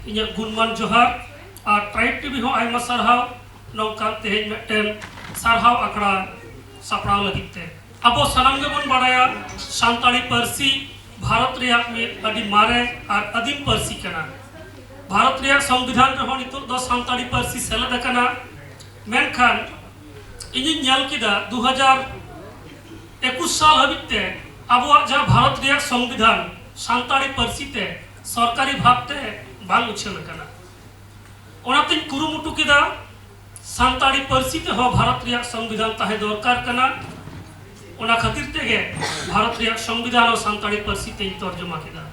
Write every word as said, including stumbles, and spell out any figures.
ᱤᱧᱟᱹᱜ ᱜᱩᱱᱢᱟᱱ ᱡᱚᱦᱟᱨ ᱟᱨ ᱴᱨᱟᱭᱤᱵᱽ ᱴᱤᱵᱷᱤ ᱦᱚᱸ ᱟᱭᱢᱟ ᱥᱟᱨᱦᱟᱣ ᱱᱚᱝᱠᱟᱱ ᱛᱮᱦᱮᱧ ᱢᱤᱫᱴᱮᱱ ᱥᱟᱨᱦᱟᱣ ᱟᱠᱷᱲᱟ ᱥᱟᱯᱲᱟᱣ ᱞᱟᱹᱜᱤᱫ ᱛᱮ᱾ ᱟᱵᱚ ᱥᱟᱱᱟᱢ ᱜᱮᱵᱚᱱ ᱵᱟᱲᱟᱭᱟ, ᱥᱟᱱᱛᱟᱲᱤ ᱯᱟᱹᱨᱥᱤ ᱵᱷᱟᱨᱚᱛ ᱨᱮᱭᱟᱜ ᱢᱤᱫ ᱟᱹᱰᱤ ᱢᱟᱨᱮ ᱟᱨ ᱟᱹᱫᱤᱢ ᱯᱟᱹᱨᱥᱤ ᱠᱟᱱᱟ᱾ ᱵᱷᱟᱨᱚᱛ ᱨᱮᱭᱟᱜ ᱥᱚᱝᱵᱤᱫᱷᱟᱱ ᱨᱮᱦᱚᱸ ᱱᱤᱛᱚᱜ ᱫᱚ ᱥᱟᱱᱛᱟᱲᱤ ᱯᱟᱹᱨᱥᱤ ᱥᱮᱞᱮᱫ ᱟᱠᱟᱱᱟ᱾ ᱢᱮᱱᱠᱷᱟᱱ ᱤᱧᱤᱧ ᱧᱮᱞ ᱠᱮᱫᱟ, ᱫᱩ ᱦᱟᱡᱟᱨ ᱮᱠᱩᱥ ᱥᱟᱞ ᱦᱟᱹᱵᱤᱡ ᱛᱮ ᱟᱵᱚᱣᱟᱜ ᱡᱟᱦᱟᱸ ᱵᱷᱟᱨᱚᱛ ᱨᱮᱭᱟᱜ ᱥᱚᱝᱵᱤᱫᱷᱟᱱ ᱥᱟᱱᱛᱟᱲᱤ ᱯᱟᱹᱨᱥᱤ ᱛᱮ ᱥᱚᱨᱠᱟᱨᱤ ᱵᱷᱟᱵᱽ ᱛᱮ ᱵᱟᱝ ᱩᱪᱷᱟᱹᱱ ᱟᱠᱟᱱᱟ᱾ ᱚᱱᱟᱛᱮᱧ ᱠᱩᱨᱩᱢᱩᱴᱩ ᱠᱮᱫᱟ, ᱥᱟᱱᱛᱟᱲᱤ ᱯᱟᱹᱨᱥᱤ ᱛᱮᱦᱚᱸ ᱵᱷᱟᱨᱚᱛ ᱨᱮᱭᱟᱜ ᱥᱚᱝᱵᱤᱫᱷᱟᱱ ᱛᱟᱦᱮᱸ ᱫᱚᱨᱠᱟᱨ ᱠᱟᱱᱟ᱾ ᱚᱱᱟ ᱠᱷᱟᱹᱛᱤᱨ ᱛᱮᱜᱮ ᱵᱷᱟᱨᱚᱛ ᱨᱮᱭᱟᱜ ᱥᱚᱝᱵᱤᱫᱷᱟᱱ ᱦᱚᱸ ᱥᱟᱱᱛᱟᱲᱤ ᱯᱟᱹᱨᱥᱤ ᱛᱮᱧ ᱛᱚᱨᱡᱚᱢᱟ ᱠᱮᱫᱟ᱾